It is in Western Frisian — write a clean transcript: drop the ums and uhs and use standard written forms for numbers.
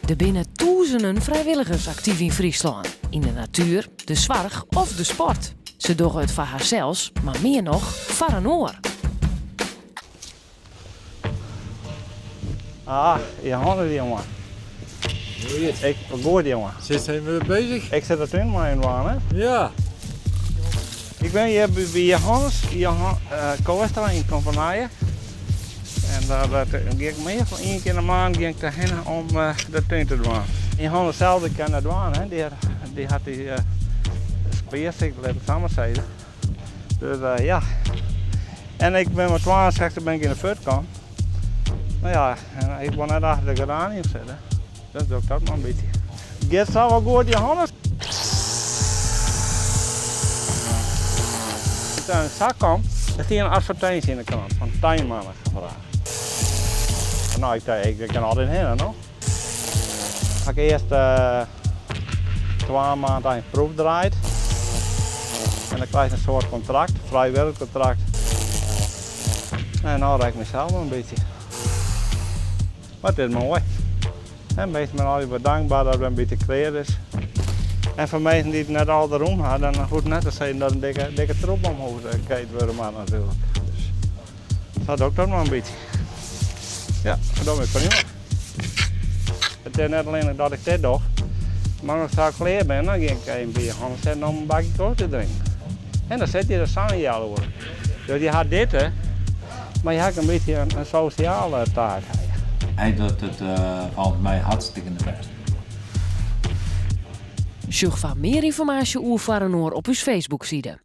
Der binne tûzenen frijwilligers aktyf yn Fryslân, yn de natuer, de soarch of de sport. Se dogge it foar harsels, mar mear noch foar in oar. Ah, Johannes jonge. Goed. Ik, goed jonge. Sitst even bezig? Ik sit de tún mei in dwaan, hè? Ja. Ik ben hier by Johannes, Johan, uh, Kooistra yn Kompenije. En daar dat ging ik meestal ien kear yn de maand ging ik derhinne om uh, de tún te dwaan. Johannes zelf die kan dat dwaan, hè? Die, die hat die uh, spierziekte, laat ik het zo maar zeggen. Dus uh, ja. En ik ben met 62 ben ik in de fut kommen. Nou ja, en ik wil net achter de geranium zitten. Dus doe ik dat maar een beetje. Giet sa wol goed, Johannes? Toen sa kom, er stie in advertinsje yn de krant fan tuinmannen gevraagd. Nou, ik dacht, ik kan altyd hinne, no? Ha ik earst uh, twa maand ein proef draaid. En dan krijg je een soort contract, vrijwillig contract. En nou rek ik mezelf een beetje. Mar it is moai. En minsken binne altyd wat dankber dat it in bytsje klear is. En foar minsken dy't net al de rûn ha, dan hoecht net te sizzen dat in dikke, dikke troep omhûs keet wurde moat natuerlik. Dus sa doch ik dat mar in bytsje. Ja, dat is prima. It is net allinnich dat ik dit doch, mar as ik sa klear bin, dan gean ik even by Johannes sitten om in bakje kofje te drinken. En dan sit je der sa'n healoere. Dus je ha dit, mar je ha ek in bytsje in sosjale taak. Hy docht it folgens my hartstikke bêst. Sjoch foar mear ynformaasje oer Foar Inoar op ús Facebookside.